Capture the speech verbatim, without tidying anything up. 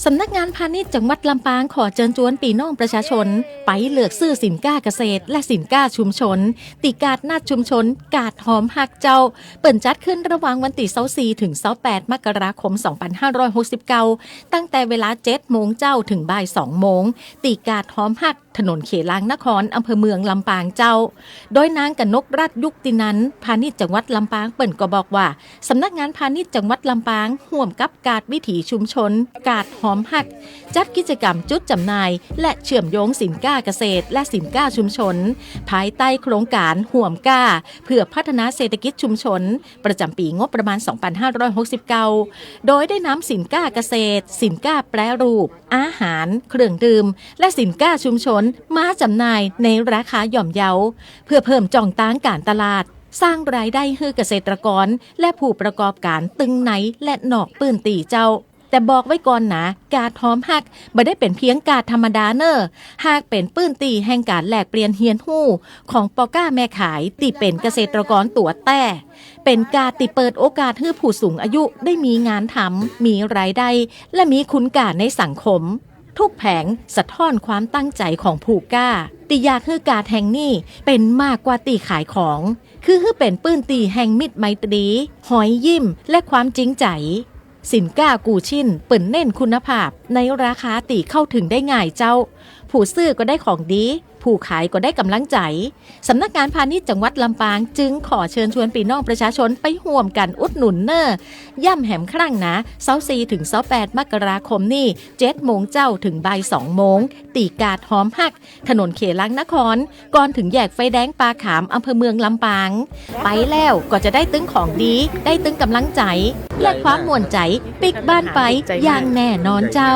สำนักงานพาณิชย์จังหวัดลำปางขอเจิญจวนปี้น้องประชาชน ไปเลือกซื้อสินก้าเกษตรและสินก้าชุมชน ตี้กาดนัดชุมชน กาดหอมฮักเจ้า เปิ้นจัดขึ้นระหว่างวันตี้ซาวสี่ถึงซาวแปด มกราคม สองพันห้าร้อยหกสิบเก้า ตั้งแต่เวลาเจ็ดโมงเจ๊าเถิงบ่ายสองโมง ตี้กาดหอมฮัก ถนนเขลางนคร อำเภอเมืองลำปางเจ้า โดยนางกนกรัตน์ ยุคตินันท์ พาณิชย์จังหวัดลำปางเปิ้นก็บอกว่า สำนักงานพาณิชย์จังหวัดลำปาง ฮ่วมกับกาดวิถีชุมชน กาดหอมฮัก จัดกิจกรรมจุดจำหน่าย และเชื่อมโยงสินก้าเกษตร และสินก้าชุมชน ภายใต้โครงก๋านฮ่วมก้า เพื่อพัฒนาเศรษฐกิจชุมชน ประจ๋ำปี๋งบประมาณ สองพันห้าร้อยหกสิบเก้า โดยได้นำสินก้าเกษตร สินก้าแปรรูป อาหาร เครื่องดื่ม และสินก้าชุมชนมาจ๋ำหน่ายในราคาย่อมเยา เพื่อเพิ่มจ้องตางก๋านตลาด สร้างรายได้หื้อเกษตรกร และผู้ประกอบก๋านตึงในและนอกปื้นตี้เจ้า แต่บอกไว้ก่อนนะ กาดหอมฮัก บ่ได้เป๋นเพียงกาดธรรมดาเน่อ หากเป๋นปื้นตี้แห่งก๋านแลกเปลี่ยนเฮียนฮู้ ของป้อก้าแม่ขายตี้เป๋นเกษตรกรตั๋วแต้ เป๋นกาดตี้เปิดโอกาสหื้อผู้สูงอายุได้มีงานทำ มีรายได้ และมีคุณค่าในสังคม ทุกแผงสะท้อนความตั้งใจ๋ของผู้ก้า ตี้อยากหื้อกาดแห่งนี้เป๋นมากกว่าตี้ขายของ คือหื้อเป๋นปื้นตี้แห่งมิตรไมตรี๋ ฮอยยิ้ม และความจริงใจ๋ สินก้ากู้ชิ้นเปิ้นเน้นคุณภาพในราคาตี้เข้าถึงได้ง่ายเจ้า ผู้ซื้อก็ได้ของดี ผู้ขายก็ได้ก๋ำลังใจ๋ สำนักงานพาณิชย์จังหวัดลำปางจึงขอเชิญชวนปี้น้องประชาชนไปฮ่วมกั๋นอุดหนุนเน่อ ย้ำแหมครั้งนะ ซาวสี่ถึงซาวแปด มกราคมนี้ เจ็ดโมงเจ๊าเถิงบ่ายสองโมง ตี้กาดหอมฮัก ถนนเขลางนคร ก่อนเถิงแยกไฟแดงป่าขาม อำเภอเมืองลำปาง ไปแล้วก็จะได้ตึงของดี ได้ตึงก๋ำลังใจ๋ และความม่วนใจ๋ปิ๊กบ้านไปอย่างแน่นอนเจ้า